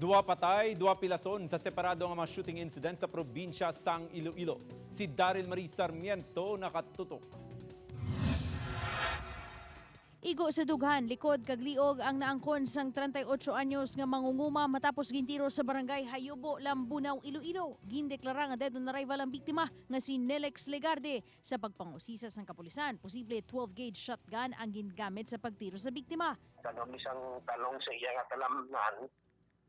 Duha patay, duha pilason sa separado nga mga shooting incident sa probinsya sang Iloilo. Si Daryl Marie Sarmiento, nakatutok. Igo sa dughan, likod kag liog ang naangkon sang 38 anyos nga mangunguma matapos gintiro sa barangay Hayubo, Lambunao, Iloilo. Gindeklara nga dead on arrival ang biktima nga si Nelex Legarde. Sa pagpangusisa sang kapulisan, posible 12-gauge shotgun ang gingamit sa pagtiro sa biktima. Tanom isang talong sa iya nga talamnan.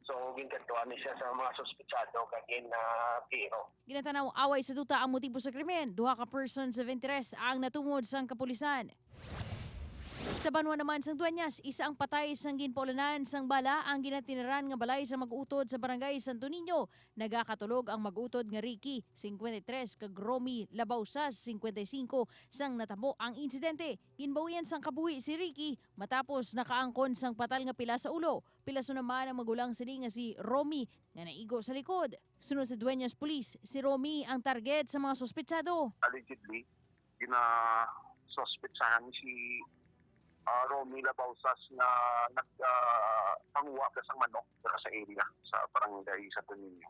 So ginkadtuan ni siya sa mga suspitsado kag gin tiro. Ginatanaw away sa duta ang motibo sa krimen. Duha ka persons of interest ang natumod sang kapulisan. Sa banwa naman sang Dueñas, isa ang patay sang ginpaulanan sang bala ang ginatinaran nga balay sa mag-utod sa barangay Santo Niño. Nagakatulog ang mag-utod nga Ricky, 53, kag Romy Labausas, 55, sang natabo ang insidente. Ginbawian sang kabuhi si Ricky matapos nakaangkon sang patal nga pila sa ulo. Pilaso naman ang magulang sini nga si Romy nga naigo sa likod. Sunod sa Dueñas Police, si Romy ang target sa mga sospetsado. Allegedly gina suspectsahan si Romy Labausas na nagpanguha ka sang manok dira sa area sa barangay Santo Niño.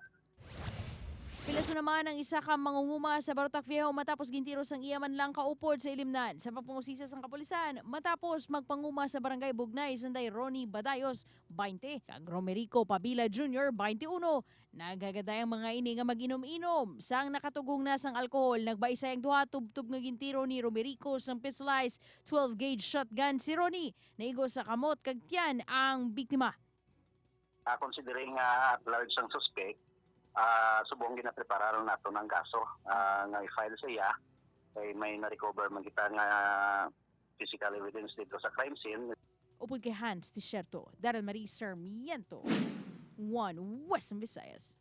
Pilaso naman ang isa ka mangunguma sa Barotac Viejo matapos gintiro sang iya man lang kaupod sa ilimnan. Sa pagpangusisa sang kapulisan matapos magpanguma sa barangay Bugnay, Sanday Ronnie Badayos, 20, kag Romerico Pabila Jr., 21. Nagagaday ang mga ini nga maginom-inom. Sang nakatugong na sang alkohol, nagbaisay ang duha, tubtub nga gintiro ni Romerico sang pistolized 12-gauge shotgun si Ronnie. Naigo sa kamot kag tiyan ang biktima. Considering nga at large ang suspect, subong ginapreparar nato ng kaso nga i-file sa iya kay may na-recover man kita nga physical evidence dito sa crime scene. Upod kay Hans Tisherto, Daryl Marie Sarmiento, 1 Western Visayas.